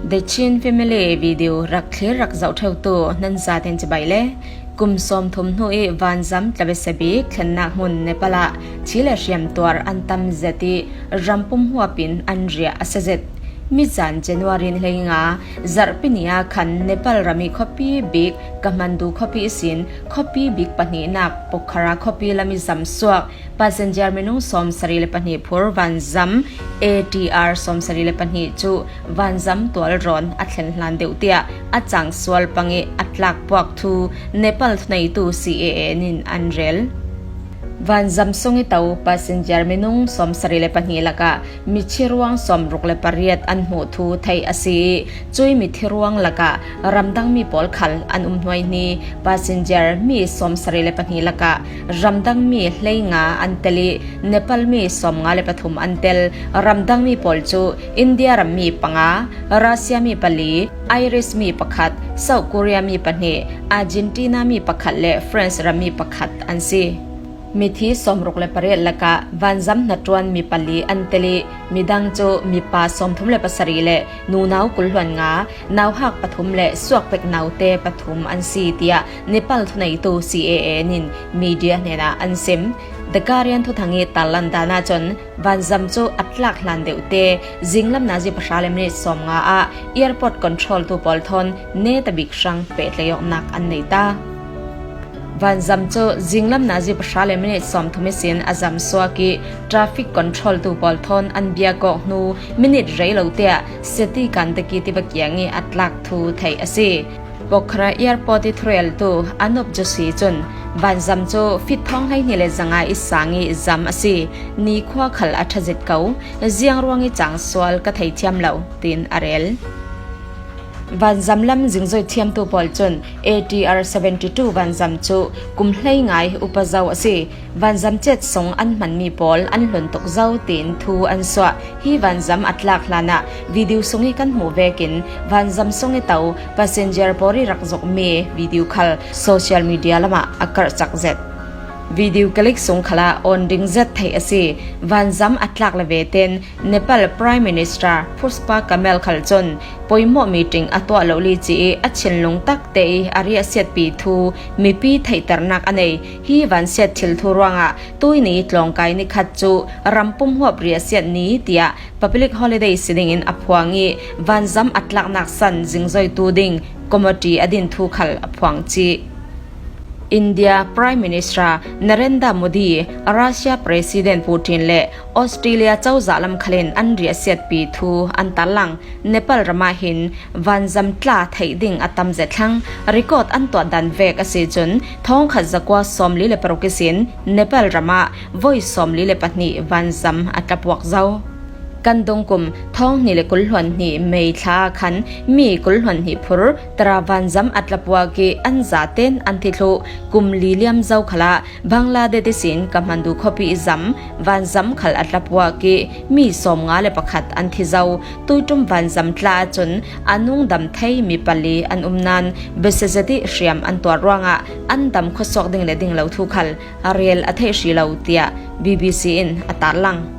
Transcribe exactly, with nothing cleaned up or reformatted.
The Chin Family video rak thlir rak zoh theutu nan zaten cibai le, kum sawmthum hnu i vanzam tla besia bik thlennak hmun Nepal ah thi le hriam tuar an tam zet i ram pum huap in an riah a sia zet. Mizan January ni hleinga zarhpi ni ah khan Nepal ram i khuapi bik Kathmandu khuapi ihsin khuapi bik pahnihnak Pokhara khuapi lam i zam suak passenger minung sawmsarih le pahnih phur vanzam A T R sawmsarih le pahnih cu vanzam tualrawn a thlen hlan deuh tiah a cang sual pang i a tlak puak thu Nepal thuneitu C A A nin an rel. Vanzam sung i to passenger minung sawmsarih le pahnih lakah mithi ruang sawmruk le pariat an hmuh thu theih a si i, cui mithi ruang lakah ramdangmi pawl khal an um hnuai hni. Passenger mi sawmsarih le pahnih lakah ramdangmi hleinga an tel i, Nepal mi sawmnga le pathum an tel. Ramdangmi pawl cu India rammi panga, Russia mi pali, Irish mi pakhat, South Korea mi pahnih, Argentina mi pakhat le France rammi pakhat an si. Mithi sawmruk le pariat lakah vanzam hnaṭuan mi pali an tel i, midang cu mipa sawmthum le pasarih le nunau kul hluan nga, nauhak pathum le suakpek naute pathum an si, tiah Nepal thuneitu C A A nin media hnenah an sim. The Guardian thuthang i tarlan dan ahcun vanzam cu a tlak hlan deuhte zinglam nazi pahra le minit sawmnga ah airport control tu pawl thawn netabik hrang pehtlaih awknak an nei ta. Vanzam cu zinglam nazi pahra le minit sawmthum ihsin a zam suak i, traffic control tu pawl thawn an biak awk hnu minit rei lo te ah Seti Gandaki tiva kiang i a tlak thu theih a si. Pokhara airport i thureltu Anup Joshi cun vanzam cu fit thawng hleihnih le zanga i sang i zam a si. Nikhua khal a ṭha zet ko, ziang ruang i cang sual ka thei thiam lo, tiin a rel. Vanzam lam zingzoi thiamtu pawl cun A T R seventy two vanzam cu kum hlei ngai upa zo a si. Vanzam cet sung an hmanmi pawl an hlun tuk zo, tiin thu an suah. Hi vanzam a tlak hlanah video sung i kan hmuh vekin vanzam sung i to passenger pawl i rak zukmi video khal social media lamah a karh cak zet. Video kalik sung khalah awn ding zet theih a si. Vanzam a tlak le ve ten Nepal Prime Minister Pushpa Kamal khal cun poimawh meeting a tuah lo li ci i a thinlung takte i a riahsiatpi thu mipi theihternak a nei. Hi vansiat thil thu ruangah tuini tlawngkai nikhat cu ram pum huap riahsiat ni tiah public holiday si dingin a phuang i vanzam a tlaknak san zingzoitu ding committee a din thu khal a phuang cih. India Prime Minister Narendra Modi, Russia President Putin le Australia cozah lam khalin an riahsiatpi thu an tarlang. Nepal ramah hin vanzam tla theih ding a tam zet thlang. Record an tuah dan vek a si cun thawngkhat zakua sawmli le paruk ihsin Nepal ramah voi sawmli le pahnih vanzam a tlapuak zo. Kan dungkum thawng hnih le kul hluan hnih May thla khan mi kul hluan hnih phur tara vanzam a tlapuak i an zaten an thi thluh. Kum li liam zo khalah Bangladesh ihsin Kathmandu khuapi i zam vanzam khal a tlapuak i mi sawmnga le pakhat an thi zo. Tuiṭum vanzam tla ahcun a nungdam thei mi pali an um nain biasia zet i hriam an tuar ruangah an dam khuasuak ding le ding lo thu khal a rel a theih hrih lo, tiah B B C in a tarlang.